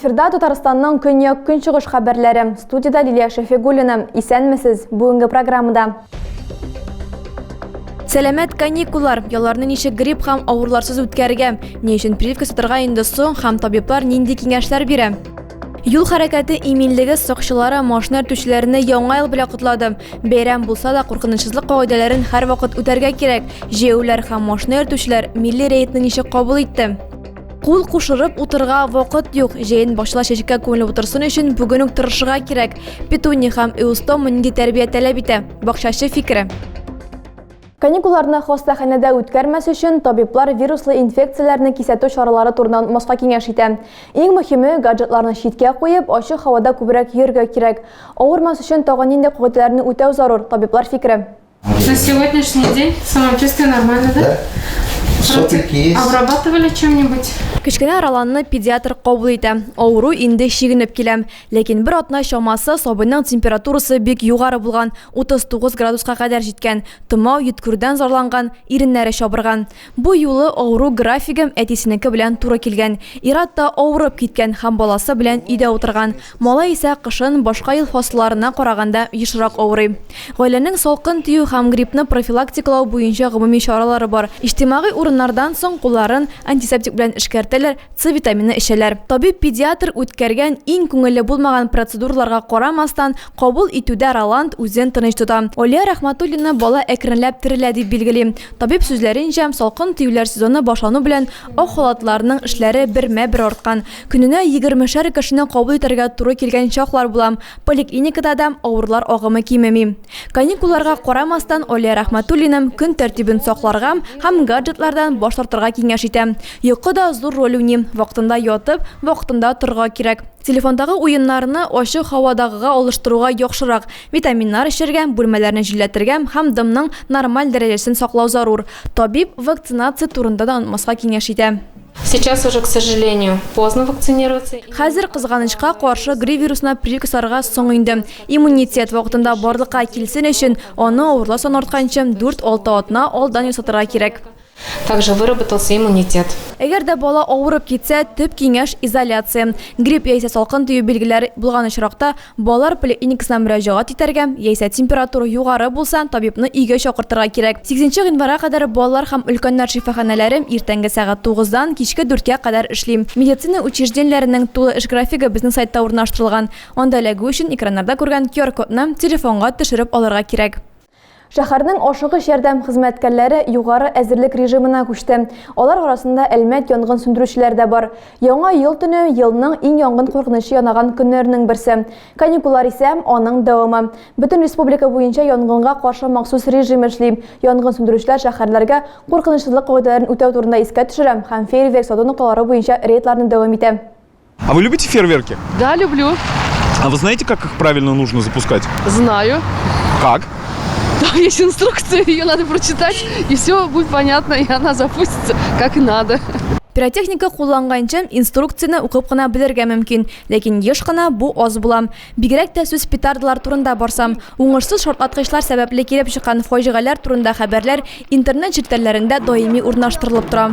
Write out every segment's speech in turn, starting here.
Эфирда Татарстанның көньяк-көнчыгыш хәбәрләре. Студиядә Лилия Шәфигуллина. Исәнмесез. Бүгенге программада. Сәламәт каникуллар. Ялларны ничек грипп һәм авыруларсыз үткәрергә? Ни өчен прививка сатырга инде соң һәм табиблар нинди киңәшләр бирә? Юл хәрәкәте иминлеге сакчылары машина йөртүчеләрне яңа ел белән котлады. Бәйрәм булса да, куркынычсызлык кагыйдәләрен һәрвакыт үтәргә кирәк. Җәяүлеләр һәм машина йөртүчеләр милли рейдны ничек кабул итте? Кул кушырып утырырга вакыт юк. Җәен башлар чәчәккә күмелеп утырсын өчен бүген үк тырышырга кирәк. Петуния һәм эустома нинди тәрбия таләп итә? Бакчачы фикере. Каникулларны хастаханәдә үткәрмәс өчен табиблар вируслы инфекцияләрне кисәтү чаралары турында онытмаска киңәш итә. Иң мөһиме, гаджетларны читкә куеп, ачык һавада күбрәк йөрергә кирәк. Авырмас өчен тагын нинди кагыйдәләрне үтәү зарур, табиблар фикере. На сегодняшний день самочувствие нормально, да? Да. Сопельки есть. Обрабатывали чем-нибудь? Кечкенә Роланны педиатр кабул итә. Авыру инде чигенеп килә. Ләкин бер атна чамасы сабыйның температурасы бик югары булган, 39 градуска кадәр җиткән, томау, йөткерүдән зарланган, иреннәре чабырган. Бу юлы авыру графигы әтисенеке белән туры килгән. Ир-ат та авырып киткән һәм баласы белән өйдә утырган. Малай исә кышын башка ел фасылларына караганда ешрак авырый. Гаиләнең салкын тию һәм гриппны профилактикалау буенча гомуми чаралары бар. Иҗтимагый урыннардан соң кулларын антисептик белән эшкәртәләр, С витамины эчәләр. Табиб-педиатр үткәргән иң күңелле булмаган процедураларга карамастан, кабул итүдә Роланд үзен тыныч тота. Алия Рәхмәтуллина бала әкренләп терелә дип билгели. Табиб сүзләренчә, салкын тиюләр сезоны башлану белән ак халатлыларның эшләре бермә-бер арткан. Көненә егермешәр кешене кабул итәргә туры килгән чаклар була. Поликлиникада да авырулар агымы кимеми. Каникулларга карамастан, Алия Рәхмәтуллина көн тәртибен сакларга һәм гаджетлардан баш тартырга киңәш итә. Йокы да зур роль уйный. Вакытында ятып, вакытында торырга кирәк. Телефондагы уеннарны ачык һавадагыга алыштыруга яхшырак. Витаминнар эчәргә, бүлмәләрне җилләтергә һәм дымның нормаль дәрәҗәсен саклау зарур. Табиб вакцинация турында да онытмаска киңәш итә. Сейчас уже, к сожалению, поздно вакцинироваться. Хәзер, кызганычка каршы, грипп вирусына прививка ясарга соң инде. Иммунитет вакытында барлыкка килсен өчен, аны авырулар саны артканчы дүрт-алты атна алдан ясатырга кирәк. Также выработался иммунитет. Әгәр дә бала авырып китсә, төп киңәш, изоляция. Грипп яисә салкын тию билгеләре булган очракта, балалар поликлиникасына мөрәҗәгать итәргә, яисә температура югары булса, табибны өйгә чакыртырга кирәк. Сигезенче гыйнварга кадәр балалар һәм өлкәннәр шифаханәләре иртәнге сәгать тугыздан кичке дүрткә кадәр эшли. Медицина учреждениеләренең тулы эш графигы безнең сайтта урнаштырылган. Анда эләгү өчен экраннарда күргән QR-кодны телефонга төшереп алырга кирәк. Шәһәрнең ашыгыч ярдәм хезмәткәрләре югары әзерлек режимына күчте. Алар арасында Әлмәт янгын сүндерүчеләр дә бар. Яңа ел төне, елның иң янгын куркынычы янаган көннәренең берсе. Каникуллар исә, аның дәвамы. Бөтен республика буенча янгынга каршы махсус режим эшли. Янгын сүндерүчеләр шәһәрләргә куркынычсызлык кагыйдәләрен үтәү турында искә төшерә һәм фейерверк сату нокталары буенча рейдларны дәвам итә. А вы любите фейерверки? Да, люблю. А вы знаете, как их правильно нужно запускать? Знаю. Как? Там есть инструкция, ее надо прочитать, и все будет понятно, и она запустится как надо. Пиротехника кулланганчы, инструкцияне укып кына белергә мөмкин, ләкин еш кына бу аз була. Бигрәк тә сүз петардалар турында барса. Уңышсыз шартлаткычлар сәбәпле килеп чыккан фаҗигаләр турында хәбәрләр интернет челтәрләрендә даими урнаштырылып тора.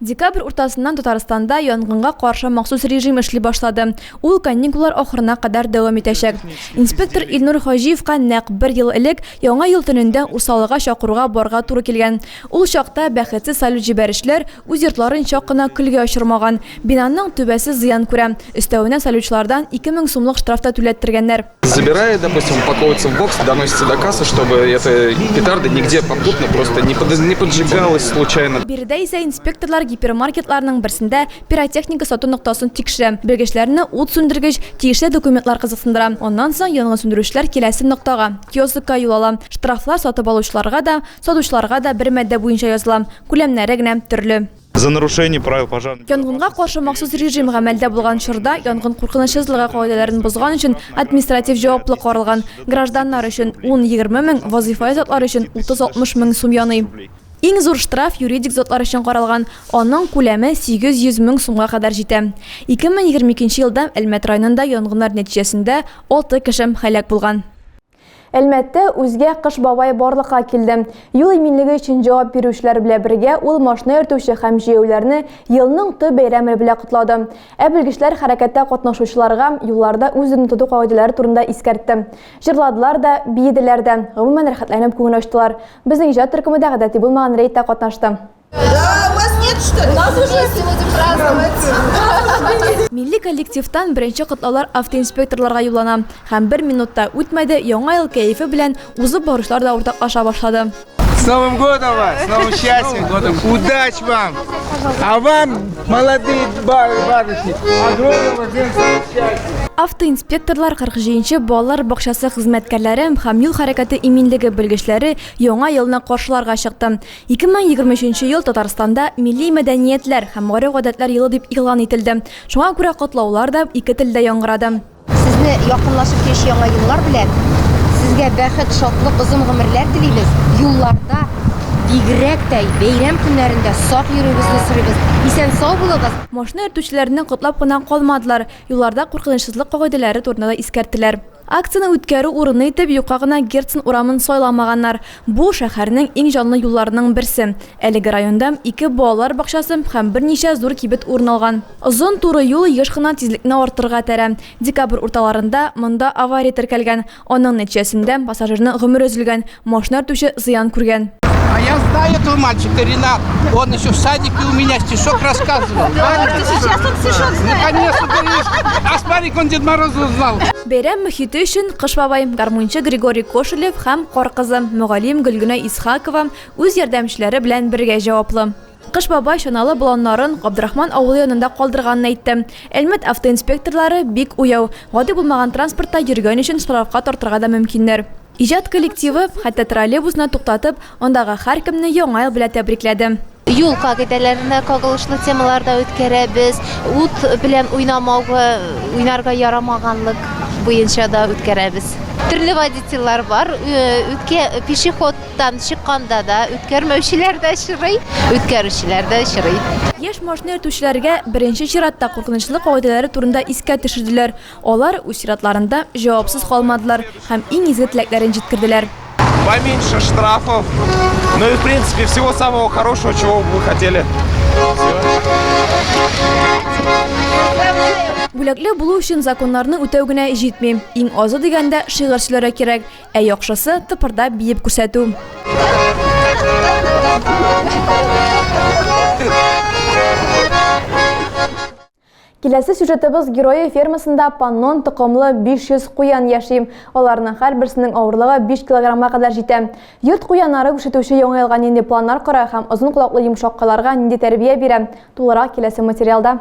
Декабрь уртасыннан Татарстанда янгынга каршы махсус режим эшли башлады. Ул каникуллар ахырына кадәр дәвам итәчәк. Инспектор Илнур Хаҗиевка нәкъ бер ел элек Яңа ел төнендә Усалыга чакыруга барырга туры килгән. Ул чакта бәхетсез салют җибәрүчеләр үз йортларын чак кына көлгә очырмаган. Бинаның түбәсе зыян күрә. Өстәвенә салютчылардан 2000 сумлык штраф та түләттергәннәр. Забирает, допустим, упаковывается в бокс, доносится до кассы, чтобы эта петарда нигде попутно просто не поджигалась случайно. Биредә исә инспекторлар гипермаркетларның берсендә пиротехника сату ноктасын тикшерә. Белгечләрне ут сүндергеч, тиешле документлар кызыксындыра. Аннан соң янгын сүндерүчеләр киләсе ноктага, киоскка юл ала. Штрафлар сатып алучыларга да, Сатучыларга да бер маддә буенча языла, күләмнәре генә төрле. За нарушение правил пожарной Янгынга каршы махсус режим гамәлдә булган чорда янгын куркынычсызлыгы кагыйдәләрен бозган өчен административ җаваплылык каралган. Гражданнар өчен, 10-20 мең, вазыйфаи затлар өчен 30-60 мең сум яный. Иң зур штраф юридик затлар өчен каралган, аның күләме 800 мең сумга кадәр җитә. 2022 елда Әлмәт районында янгыннар нәтиҗәсендә алты кеше һәлак булган. Әлмәттә үзгә Кыш бабай барлыкка килде. Юл иминлеге өчен җавап бирүчеләр белән бергә ул машина йөртүче һәм җәяүләрне елның төп бәйрәме белән котлады. Ә белгечләр хәрәкәттә катнашучыларга юлларда үз-үзеңне тоту кагыйдәләре турында искәртте. Җырладылар да, биеделәр дә, гомумән, рәхәтләнеп күңел ачтылар. Безнең иҗат төркеме дә гадәти булмаган рейдта катнашты. Да, у вас нет, что ли? У нас уже будем праздновать. Милли коллективтан беренче котлаулар автоинспекторларга юллана. Һәм бер минут та үтмәде, Яңа ел кәефе белән узып баручылар да уртаклаша башлады. С Новым годом вас! С новым счастьем! Удач вам! А вам, молодые барышни, огромного женского счастья! Автоинспекторлар, 47 нче балалар бакчасы хезмәткәрләре һәм юл хәрәкәте иминлеге белгечләре Яңа елны каршыларга чыкты. 2023 нче ел Татарстанда Милли мәдәниятләр һәм гореф-гадәтләр елы дип игълан ителде. Шуңа күрә котлаулар да ике телдә яңгырады. Сезне якынлашып килүче яңа еллар белән! Сезгә бәхет, шатлык, озын гомерләр телибез. Юлларда, бигрәк тә бәйрәм көннәрендә сак йөрүегезне сорыйбыз. Исән-сау булыгыз! Машина йөртүчеләрне котлап кына калмадылар, юлларда куркынычсызлык кагыйдәләре турында да искәрттеләр. Акцияне үткәрү урыны итеп юкка гына Герцен урамын сайламаганнар. Бу, шәһәрнең иң җанлы юлларының берсе. Әлеге районда ике балалар бакчасы һәм берничә зур кибет урын алган. Озын туры юл еш кына тизлекне арттырырга этәрә. Декабрь урталарында монда авария теркәлгән. Аның нәтиҗәсендә пассажирның гомере өзелгән, машина йөртүче зыян күргән. А я знаю этого мальчика, Ренат. Он еще в садике у меня стишок рассказывал. Сейчас он стишок знает. Конечно, конечно. А смотри, он Дед Мороза узнал. Бәйрәм мөхите өчен Кыш бабай, гармунчы Григорий Кошелев һәм Кар кызы, мөгаллим Гөлгенә Исхакова үз ярдәмчеләре белән бергә җаваплы. Кыш бабай чаналы боланнарын Габдрахман авылы янында калдырганын әйтте. Әлмәт автоинспекторлары бик уяу, гади булмаган транспортта йөргән өчен штрафка тартырга да мөмкиннәр. Иҗат коллективы, хәтта троллейбусны туктатып, андагы һәркемне Яңа ел белән тәбрикләде. Юл кагыйдәләренә кагылышлы темалар да үткәрәбез, ут белән уйнамауга, уйнарга ярамаганлык буенча да үткәрәбез. Төрле водительләр бар, үткә пешеход Тан чыкканда да үткәрмәүчеләр дә очрый, үткәрүчеләр дә очрый. Яшь машина йөртүчеләргә беренче чиратта куркынычлы кагыйдәләре турында искә төшерделәр. Алар, үз чиратларында, җавапсыз калмадылар һәм иң изге теләкләрен җиткерделәр. Поменьше штрафов, ну и в принципе всего самого хорошего, чего бы вы хотели. Бүләкле булу өчен законнарны үтәү генә җитми. Иң азы дигәндә, шигырь сөйләргә кирәк. Ә яхшысы, тыпырдап биеп күрсәтү. Киләсе сюжетыбыз герое фермасында паннон токымлы 500 куян яши. Аларның һәрберсенең авырлыгы 5 килограммга кадәр җитә. Йорт куяннары үрчетүче яңа елга нинди планнар кора һәм озын колаклы йомшаккайларга нинди тәрбия бирә? Тулырак киләсе материалда.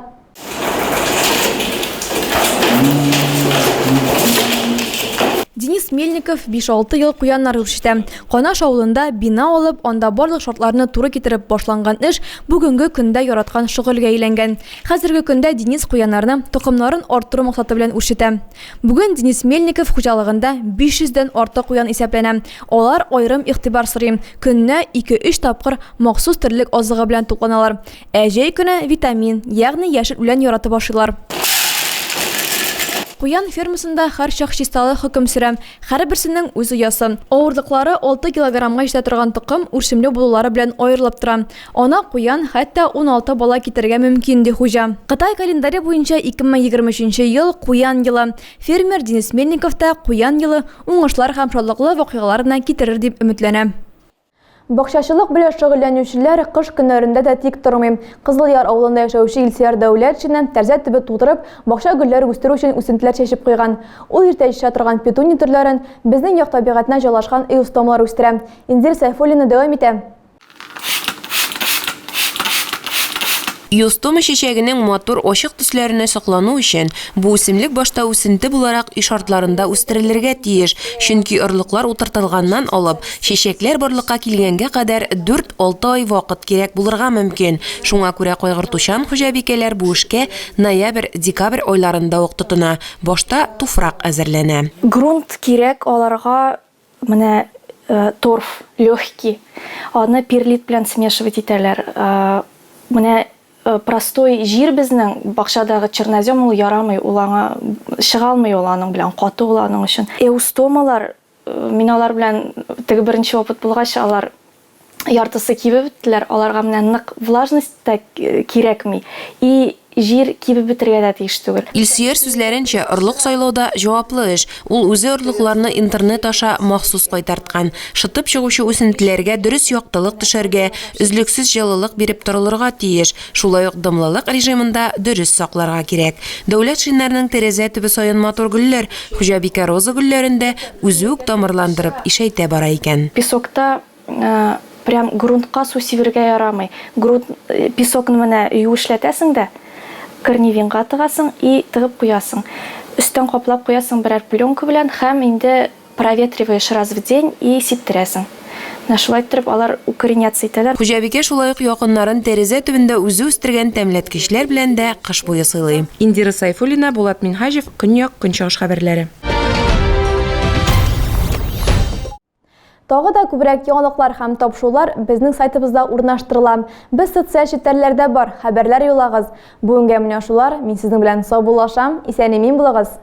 Денис Мельников 5-6 ел куяннар үрчетә. Канаш авылында бина алып, анда барлык шартларны туры китереп башланган эш бүгенге көндә яраткан шөгыльгә әйләнгән. Хәзерге көндә Денис куяннарны токымнарын арттыру максаты белән үрчетә. Бүген Денис Мельников хуҗалыгында 500 дән артык куян исәпләнә. Алар аерым игътибар сорый. Көненә 2-3 тапкыр махсус терлек азыгы белән тукланалар. Ә җәй көне витамин, ягъни яшел үлән яратып ашыйлар. Куян фермасында һәрчак чисталык хөкем сөрә. Һәрберсенең үз оясы. Авырлыклары 6 килограммга җитә торган токым үрчемле булулары белән аерылып тора. Ана куян хәтта 16 бала китерергә мөмкин, ди хуҗа. Кытай календаре буенча 2023 нче ел, Куян елы. Фермер Денис Мельников та Куян елы уңышлар һәм шатлыклы вакыйгалар гына китерер дип өметләнә. Бакчачылык белән шөгыльләнүчеләр кыш көннәрендә дә тик тормый. Кызыл Яр авылында яшәүче Илсөяр Дәүләтшина, тәрәзә төбе тутырып, бакча гөлләре үстерү өчен үсентеләр чәчеп куйган. Ул иртә җитешә торган петуния төрләрен, безнең як табигатенә җайлашкан эустомалар үстерә. Инзил Сәйфуллина дәвам итә. Юстома чәчәгенең матур ачык төсләренә соклану өчен, бу үсемлек башта үсенте буларак өй шартларында үстерелергә тиеш, чөнки орлыклар утыртылганнан алып, чәчәкләр барлыкка килгәнгә кадәр дүрт-алты ай вакыт кирәк булырга мөмкин. Шуңа күрә кайгыртучан хуҗабикәләр бу эшкә ноябрь-декабрь айларында ук тотына. Башта туфрак әзерләнә. Грунт кирәк аларга Менә торф легкий, аны перлит белән смешивать итәләр. Менә простой җир безнең бакчадагы чернозем ул ярамый, ул аңа чыга алмый ул аның белән, каты ул аның өчен. Эустомалар мин алар белән теге беренче опыт булгач, алар яртысы кибеп беттеләр, аларга менә нык влажность та кирәкми и җир кибеп бетергә дә тиеш түгел. Илсөяр сүзләренчә, орлык сайлау да җаваплы эш. Ул үзе орлыкларны интернет аша махсус кайтарткан. Шытып чыгучы үсентеләргә дөрес яктылык төшәргә, өзлексез җылылык биреп торылырга тиеш. Шулай ук дымлылык режимын да дөрес сакларга кирәк. Дәүләтшиннарның тәрәзә төбе саен матур гөлләр. Хуҗабикә роза гөлләрен дә үзе үк тамырландырып, ишәйтә бара икән. Песокта прям грунтка су сибергә ярамый. Грунт, песокны менә юешләтәсең дә, корневинга тыгасың и тыгып куясың. Өстен каплап куясың берәр пленка белән һәм инде проветриваешь раз в день и сиптерәсең. Менә шулай иттереп алар укореняться итәләр. Хуҗабикә шулай ук якыннарын тәрәзә төбендә үзе үстергән тәмләткечләр белән дә кыш буе сыйлый. Индира Сайфуллина, Булат Минһаҗев, Көньяк, Көнчыгыш хәбәрләре. Тагы да күбрәк яңалыклар һәм тапшырулар безнең сайтыбызда урнаштырыла. Без социаль челтәрләрдә бар, хәбәрләр юллагыз. Бүгенгә менә шулар, мин сезнең белән саубуллашам, исән-имин булыгыз!